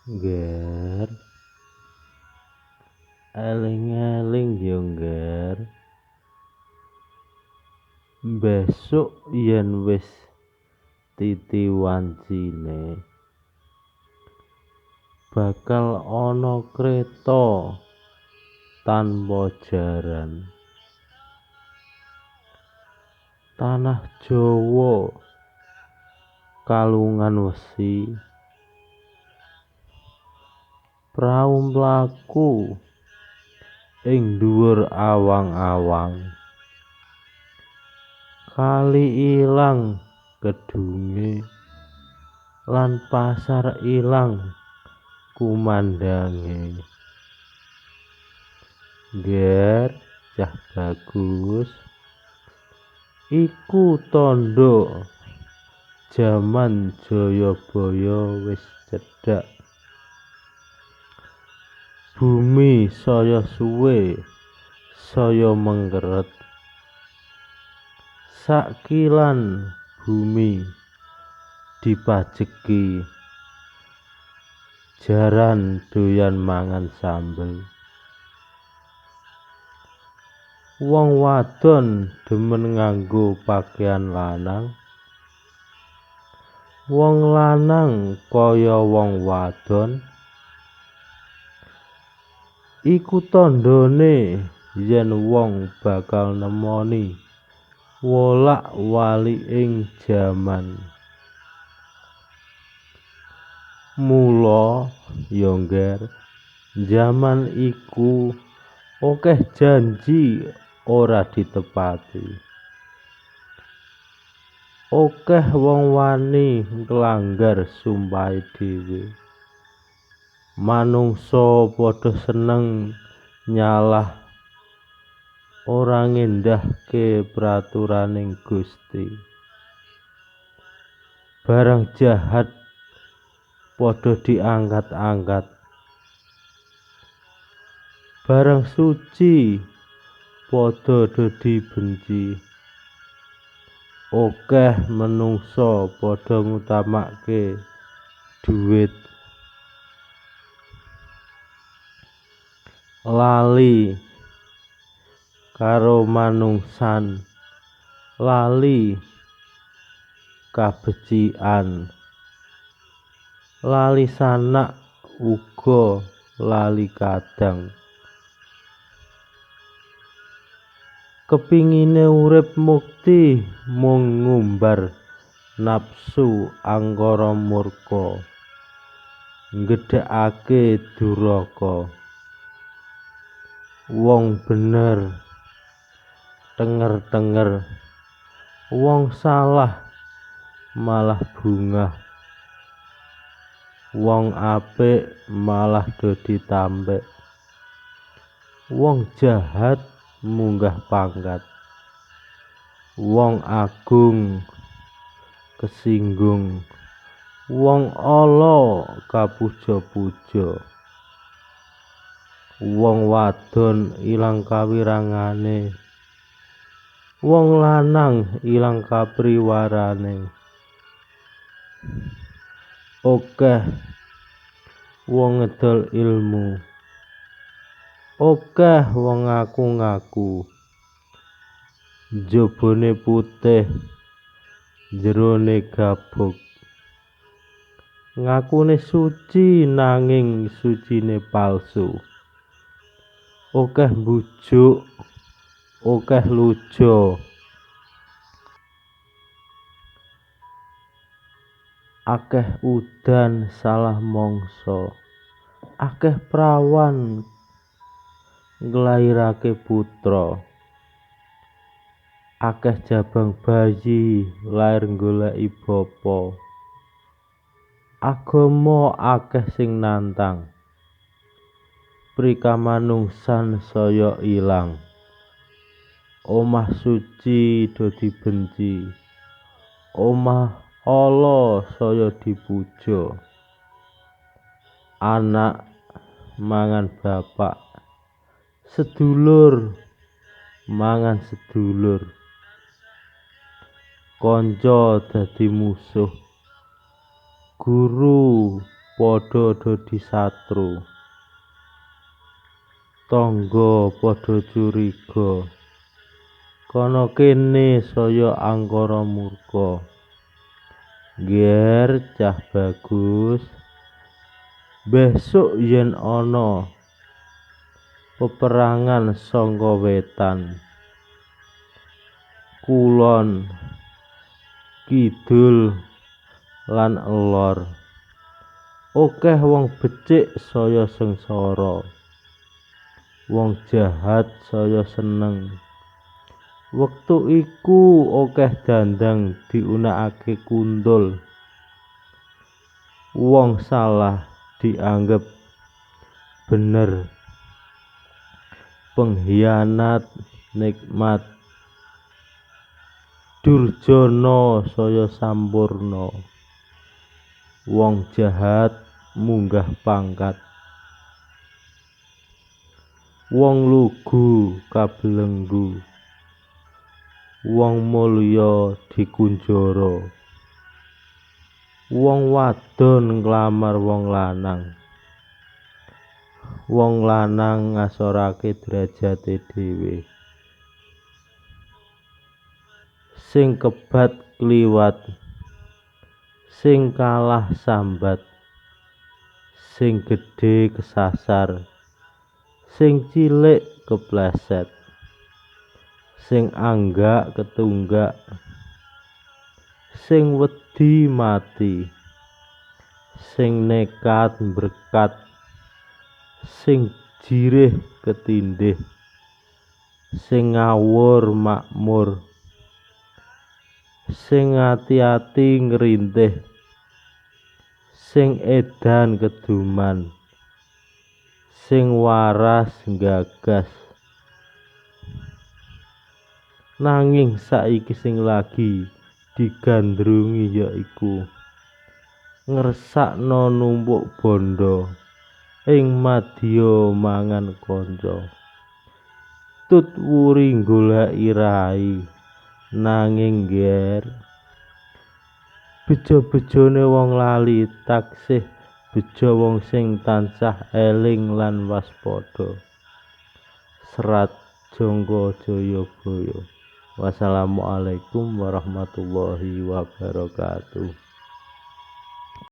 Ngger, eling-eling yo ngger. Besuk yen wis titi wancine bakal ana kreta tanpa jaran. Tanah Jawa kalungan wesi, prau mlaku ing dhuwur awang-awang, kali ilang kedunge lan pasar ilang kumandange. Ngger, cah bagus, iku tandha jaman Jayabaya wis cedhak. Bumi saya suwe saya mengkeret. Sakilan bumi dipajeki, jaran doyan mangan sambel. Wong wadon demen nganggo pakaian lanang, wong lanang kaya wong wadon. Iku tandhane yen wong bakal nemoni wolak-waliking jaman. Mula ya ngger, jaman iku akeh janji ora ditepati. Akeh wong wani nglanggar sumpahe dhewe. Manungsa padha seneng nyalah, ora ngendahke peraturaning Gusti. Barang jahat padha diangkat-angkat, barang suci padha dibenci. Akeh menungsa padha ngutamake dhuwit, lali karo manungsan, lali kabecikan, lali sanak uga lali kadang. Kepingine urip mukti mung ngumbar nafsu angkara murka, nggedhekake duraka. Wong bener tenger-tenger, wong salah malah bungah, wong apik malah do ditampik, wong jahat munggah pangkat, wong agung kesinggung, wong ala kapuja-puja, wong wadon ilang kawirangane, wong lanang ilang kapriwarane. Akeh wong ngedol ilmu, akeh wong ngaku-ngaku, njabane putih jerone gabuk, ngakune suci nanging sucine palsu. Akeh mbujuk, akeh lujo, akeh udan salah mangsa, akeh prawan nglairake putra, akeh jabang bayi lair goleki bapa. Agama akeh sing nantang, prikamanungsan saya ilang. Omah suci do dibenci, omah ala saya dipuja. Anak mangan bapak, sedulur mangan sedulur, kanca dadi musuh, guru padha dadi satru. Tangga padha curiga. Kana kene saya angkara murka. Ngger cah bagus, besok yen ana peperangan saka wetan, kulon, kidul lan elor, akeh wong becik saya sengsara, wong jahat saya seneng. Wektu iku akeh dandang diunekake kuntul. Wong salah dianggep bener. Pengkhianat nikmat. Durjana saya sampurna. Wong jahat munggah pangkat. Wong lugu kabelenggu. Wong mulya dikunjara. Wong wadon nglamar wong lanang. Wong lanang ngasorake derajate dhewe. Sing kebat kliwat, sing kalah sambat, sing gedhe kesasar, sing cilik kepleset, sing anggak ketunggak, sing wedi mati, sing nekat berkat, sing jirih ketindhih, sing ngawur makmur, sing ati-ati ngrintih, sing edan keduman, sing waras nggagas. Nanging saiki sing lagi digandrungi yaiku ngersakno numpuk bondo ing madya mangan kanca. Tut wuri goleki rai, nanging ngger bejo-bejone wong lali taksih bejo wong sing tansah eling lan waspada. Serat Jongko Jayabaya. Wassalamualaikum warahmatullahi wabarakatuh.